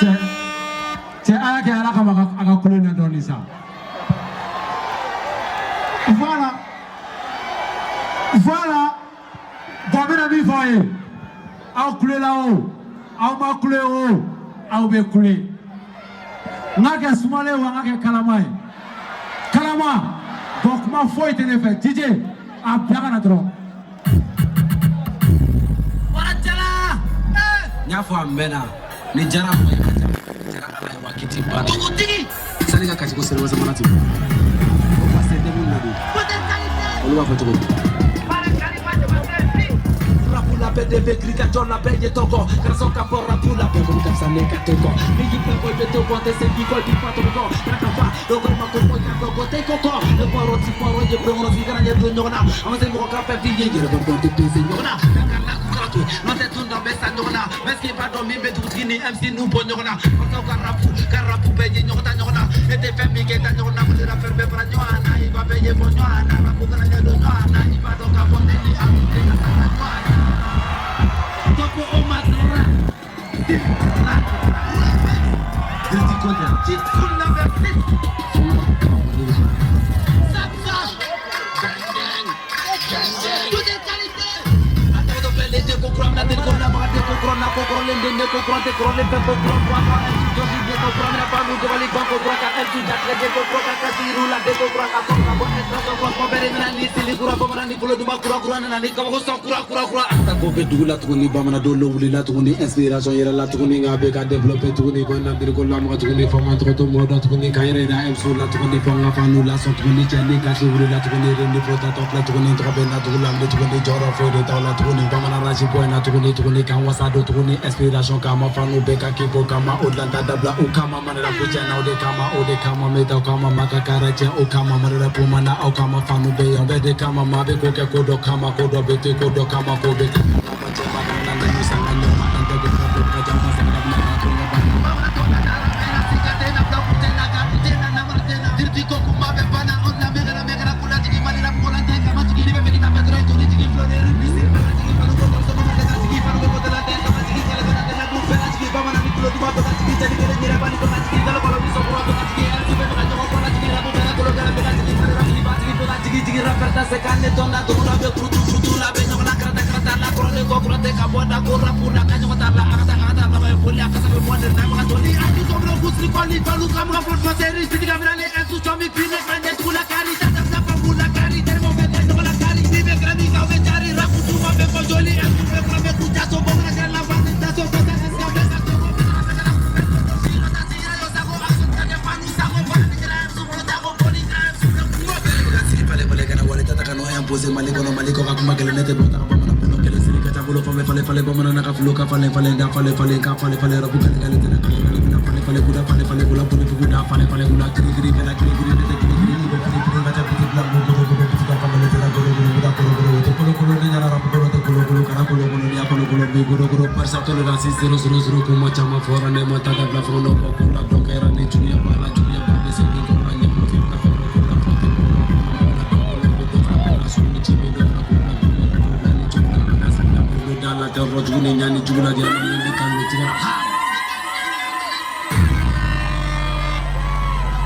Cɛ cɛ, a y'a kɛ Ala kama a ka kulo in na dɔɔni sa. Voilà, voilà. Bon, n bɛna min fɔ aw ye, aw kulela o, aw ma kule o, aw bɛ kule. N k'a kɛ sumalen wa, n k'a kɛ kalama ye? Kalama. Bon, kuma foyi tɛ ne fɛ. DJ, a bila ka na dɔrɔn. N y'a fɔ a mɛnna, ni jara mɔgɔ ye ka ja jara Ala ye wa kiti banna. Dugutigi. Sani ka kasi ko sɛbɛn samana ten o ka se tɛ mun na dun, olu b'a fɔ cogo di? Rapula PDV grika jɔn bɛɛ ye tɔgɔ karisa ka bɔ rapu la bɛɛ kɔni ka fisa ne ka to kɔ ni y'i fɛ kɔ i bɛ to kɔ tɛ se k'i kɔ i b'i fa to kɔ kana ka fa dɔw ko ma ko fɔ i ka dɔn ko tɛ ko kɔ ne bɔrɔ ti bɔrɔ ye bulon kɔnɔ f'i kana ɲɛ don ɲɔgɔn na an ma se mɔgɔ ka fɛn f'i ye yɛrɛ dɔn dɔn tɛ pese ɲɔgɔn na ka la kura to n'o tɛ tun dɔ bɛ sa ɲɔgɔn na est-ce que b'a dɔn min bɛ dugutigi ni MC n'u bɔ ɲɔgɔn na masaw ka rapu bɛɛ ye ɲɔgɔn ta ɲɔgɔn na e tɛ fɛn min kɛ ta ɲɔgɔn na ko ne fɛn bɛɛ fara ɲɔgɔn na i b'a bɛɛ ye bɔ ɲɔgɔn na rapu kana ɲɛ don ɲɔgɔn na i b'a dɔn k'a fɔ ne ni a tɛ ka sa ɲɔgɔn na. Topo o matora. Diriti ko tɛ. Cheat school number 6. Sap sap. Gang gang. Gang gang. Tout est qualité. A tɔgɔ bɛ le ko kura mina deli ko na maga de ko kura na ko kɔrɔlen den ne ko kura tɛ kɔrɔlen fɛn ko kura kura kura MC jɔsi de ko kura mina fa nu dabali ban ko kura ka MC jatigɛ de ko kura ka kasi yiru la de ko kura ka sɔn ka bɔ extraction kura kuma bɛɛ de mina ni seli kura bamanan ni bolo duman kura kura nana ni kabako sɔn kura kura kura. Ta ko bɛ dugu la tuguni, bamanan dɔw wulila tuguni, inspiration yɛrɛ la tuguni, nka bɛ ka développer tuguni, ko na diri ko lamaga tuguni, fɔ ma tɔgɔ to mɔgɔ dɔn tuguni, k'an yɛrɛ yira MC la tuguni, fɔ n ka fan n'u lasɔn tuguni, cɛ ni kasi wulila tuguni, ni fɔ tatɔ filɛ tuguni, tɔgɔ bɛ na dugu la tuguni, jɔyɔrɔ foyi de t'aw la tuguni, bamanan rasi bɔ in na tuguni tuguni, k'an wasa don tuguni, inspiration kama, fanu bɛɛ ka k'i ko kama, o dilan ta dabila o kama, manara ko cɛ na o de kama, o de kama, n bɛ taa o kama, ma ka kara cɛ o kama, manara ko ma na aw kama, fanu bɛ yan bɛɛ de kama, maa bɛ ko kɛ ko dɔ kama, ko dɔ bɛ to ko dɔ kama, ko bɛ kɛ kama, cɛ ma kana na ni sanga ɲɔgɔn ma, an tɛ ko fɔ ka ca ma sanga na ka to ka Bamanan tɔ la dara bɛɛ sika tɛ na bila kun tɛ na ka tɛ na namara tɛ na diriti ko kuma bɛ banna o la mɛgɛra mɛgɛra kula jigi mali la kola tɛ kama jigi ni bɛ fɛ k'i ta fɛ dɔrɔn joli jigi floneri ni siri bɛ jigi fanu ko kɔrɔ sɔgɔma tɛ ka jigi fanu ko tɛ la tɛ kama jigi kɛlɛ bɛ na tɛ na dun bɛɛ la jigi bamanan ni tulo duman bɛ ka jigi jeli kelen yɛrɛ bani bɛ ka jigi kalo kalo ni sɔkura bɛ ka jigi MC bɛ ka ɲɔgɔn kɔ la jigi rapu bɛɛ la kolo gɛlɛn bɛ ka jigi mali rap ni ba jigi bɛ ka jigi jigi rapper tɛ se ka ne dɔn na dugu la bɛ kurutu kurutu la bɛ ɲɔgɔn na karata karata la kɔrɔlen kɔ kura tɛ ka bɔ da ko rapu la ka ɲɔgɔn ta la a ka taa a ka taa laban ye foli a kasa bɛ bɔ de na maga toli a ni kɔmɔ kusiri kɔli balu ka maga fɔ fɔsɛri sidi ka minɛ ni MC sɔmi pinɛ ka ɲɛ tugu la kari ta ta ta famu la kari tɛrɛmɔ bɛ kɛ ɲɔgɔn la kari ni bɛ kɛra min kan bɛ jari rapu tuma bɛ fɔ joli MC bɛ kura bɛ ku jaso bamanan kɛra la fan jaso bɛ ka bɛ ka Sigi fale fale kana wale tata kana imposer Mali kɔnɔ, Mali kɔ ka kuma gɛlɛn, ne tɛ bɔ taga bamanan kɔnɔ kɛlɛ siri ka ca bolo fan bɛɛ fale fale bamanan na ka fulo ka falen falen da fale falen ka fale fale rapu kale kale tɛna kale kale bɛna fale fale kuda fale fale kula boli fugu da fale fale kula kiri kiri bɛna kiri kiri ne tɛ kiri kiri i bɛ fili fili ka ca biti bila ko godo godo biti ka fangale tɛna godo godo kuda kolo kolo o tɛ kolo kolo ne ɲɛna rapu kolo tɛ kolo kolo kana kolo kolo ni ya kolo kolo bi godo godo barisa tolérance 0 0 0 kuma caman fɔra ne ma ta dabila fɛn dɔ bɔ ko la dɔ kɛra ni juguya b'a la juguya b'a bɛ se k'i kɔrɔ la ɲɛmɔgɔ fɛn ka fɛn dɔ ko la fɔ tɛ ko la kuma la dɔ ko la bɛ dɔ fara ko la su ni ci bɛ dɔ fara ko la ko la ni jugu la ka sigi la bolo da la tɛ yɔrɔ jugu ni ɲani jugu la jɛnɛ ni kan bɛ tigɛ.